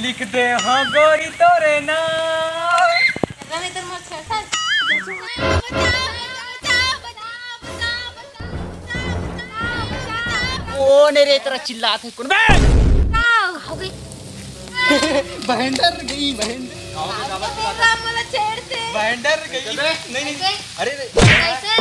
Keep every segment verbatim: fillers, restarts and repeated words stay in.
लिख दे हाँ गोरी तोरे नाम। रवि, तोर मोर छेड़छाड़। ओ ने रे, तेरा चिल्लात है कौन बे? का हो गई? बहेंडर गई, बहेंडर। आपको बोल रहा, मोला छेड़ते। बहेंडर गई। नहीं, नहीं। कैसे? अरे, अरे। कैसे?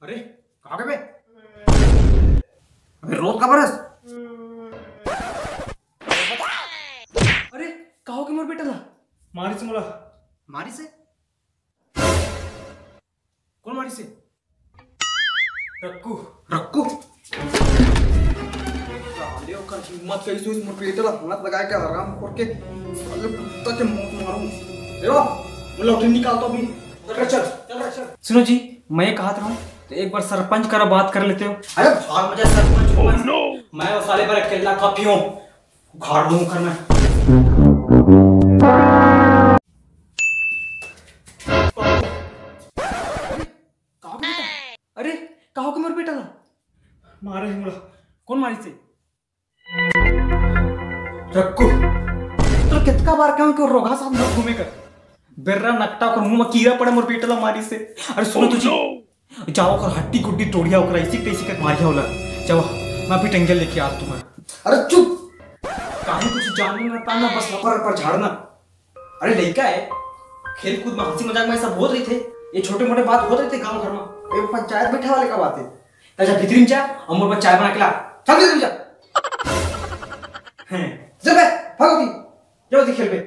अरे, कहाँ गए बे? अबे, रोत काबर हस? अरे, का हो गे मोर बेटा ला? मारिस मोला। मारिस हे? कोन मारिस हे? रक्कू। रक्कू? साले, ओकर हिम्मत कइसे होइस मोर बेटा ला हाथ लगाए के, हराम करके, साले कुत्ता के मौत मारूं। ए बा, मोला लॉटरी निकाल तो अभी। चल रे, चल, चल रे, चल। सुनो जी, मैं ये कहत रहूं, तो एक बार सरपंच करा बात कर लेते हो। अरे भाग मजा सरपंच को। मैं वो साले पर अकेला काफी हूँ। उखाड़ दूं कर मैं। अरे, का हो गे मोर बेटा ला? मारे हे मोला। कोन मारिस हे? रक्कू, तो कितका बार कहूं कि रोगहा साथ मत घूमे कर। बेर्रा नकटा ओकर मुंह में कीरा पड़े, मोर बेटा ला मारिस हे। अरे सुनो तो जी, जाओ ओकर हड्डी गुड्डी तोड़िया, ओकरा इसी तैसी कर मारिया ओला। जाओ, मैं अभी टंगिया लेके आ तुम्हारा। अरे चुप, काहे कुछ जानना ना ताना, बस लपर पर झाड़ना। अरे लइका हे, खेल कूद में हंसी मजाक में सब होत रहिथे, ये छोटे मोटे बात होत रहिथे गांव घर में। ये पंचायत बैठे वाले का बात हे? त जा भीतरी में जा, अउ मोर बर चाय बना के ला। चल भीतरी में जा। हैं, जा बे, भागो दी, जाओ दी खेल बे।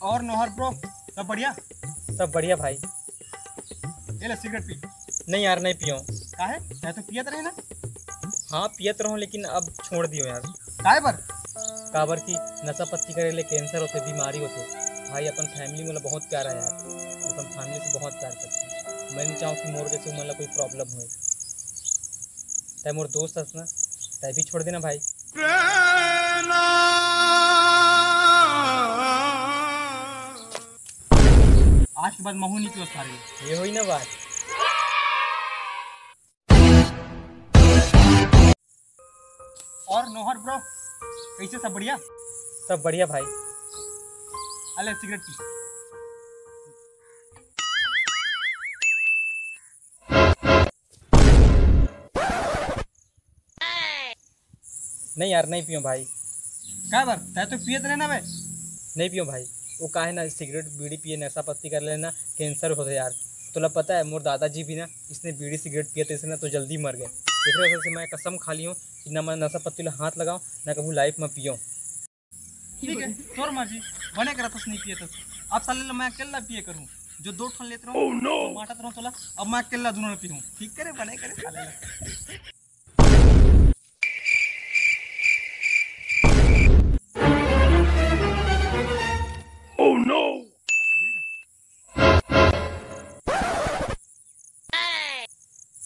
और नोहर ब्रो, सब बढ़िया? सब बढ़िया भाई। ये ले सिगरेट पी। नहीं यार, नहीं पियो। काहे? मैं तो पियत रहे ना। हाँ, पियत रहूं, लेकिन अब छोड़ दियो यार। काहे बर? काबर कि नशा पत्ती करे ले कैंसर होथे, बीमारी होथे। भाई, अपन फैमिली मोला बहुत प्यारा हे यार, अपन फैमिली से बहुत प्यार करथे। मैं नहीं चाहूँ कि मोर जैसे उमन ला कोई प्रॉब्लम होए। तै मोर दोस्त हस ना, तै भी छोड़ देना भाई। आज के बाद महू नहीं पियो सारे। ये हुई ना बात। और नोहर ब्रो, कैसे, सब बढ़िया? सब बढ़िया भाई। अले सिगरेट पी। नहीं यार, नहीं पियो भाई। का बर? तै तो पियत रहे ना बे। नहीं पियो भाई, वो का हे ना, सिगरेट बीड़ी पिए, नशा पत्ती कर लेना, कैंसर होथे यार। तोला पता हे, मोर दादाजी भी ना इसने बीड़ी सिगरेट पिए थे, इसने तो जल्दी मर गए। देख रहे हो, मैं कसम खा लियो कि ना मैं नशा पत्ती ला हाथ लगाऊं, ना कभी लाइफ में पियो। ठीक है, तोर मर्जी, बने करत हस, नहीं पिए तो। अब साले ला मैं अकेला पिए करूं, जो दो ठन लेत रहूं, बांटत रहूं तोला, अब मैं अकेला दोनों ला पीऊं। ठीक करे, बने करे साले ला।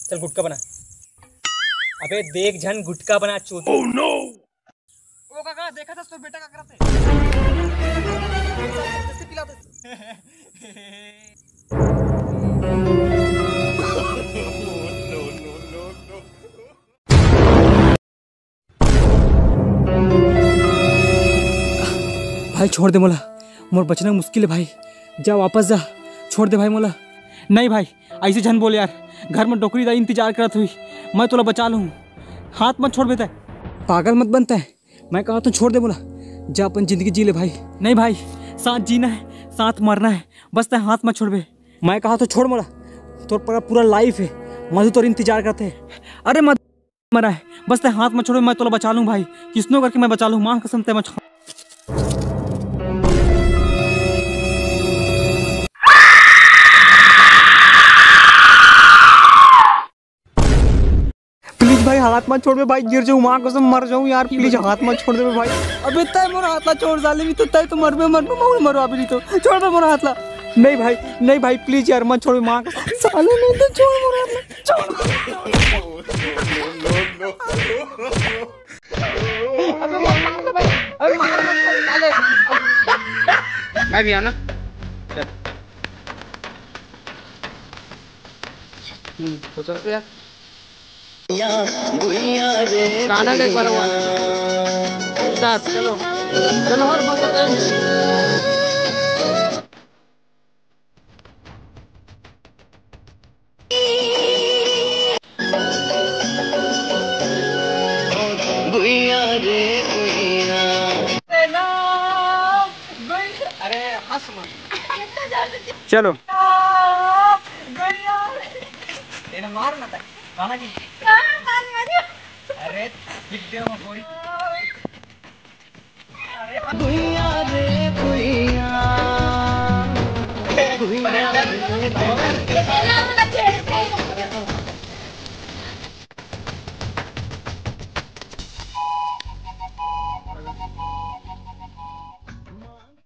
चल गुटखा बना। अबे देख झन गुटखा बना चोद। ओ काका, देखा था तोर बेटा का करत हे? जल्दी पिला दे। भाई छोड़ दे मोला, मोर बचना मुश्किल हे भाई। जा वापस जा, छोड़ दे भाई मोला। नहीं भाई, ऐसे झन बोल यार, घर में डोकरी दाई इंतजार करत हुई, मैं तोला बचा लूँ, हाथ मत छोड़बे तैं। पागल मत बन तैं, मैं कहा तो छोड़ दे मोला, जा अपन जिंदगी जी ले भाई। नहीं भाई, साथ जीना है, साथ मरना है, बस तैं हाथ मत छोड़बे। मैं कहा तो छोड़ मोला, तोर पूरा, पूरा लाइफ है, मधु तोर इंतजार करते हैं। अरे मधु मरा है, बस तैं हाथ मत छोड़बे, मैं तोला बचा लूँ भाई, किसनो करके मैं बचा लूँ, माँ कसम तैं मत छोड़। प्लीज भाई हाथ मत छोड़बे भाई, गिर जाऊँ, माँ कसम मर जाऊँ यार, प्लीज हाथ मत छोड़ देबे भाई। अबे तैं मोर हाथ ला छोड़ साले, नहीं तो तैं तो मरबे मरबे, मैं मरवा भी नहीं तो छोड़ दे मोर हाथ ला। नहीं भाई, नहीं भाई, प्लीज यार मत छोड़, माँ कसम। साले नहीं तो छोड़ मोर हाथ ला, छोड़। अबे मार, मार दे भाई, अबे मार, मार, मार, साले। मैं भी आना। चल। हम्म, तो चल यार। गाना का एक बार हुआ। चलो, चलो, और बहुत अरे हंस मत। चलो। तेरे मार ना तक। गाना की। अरे वीडियो में कोई।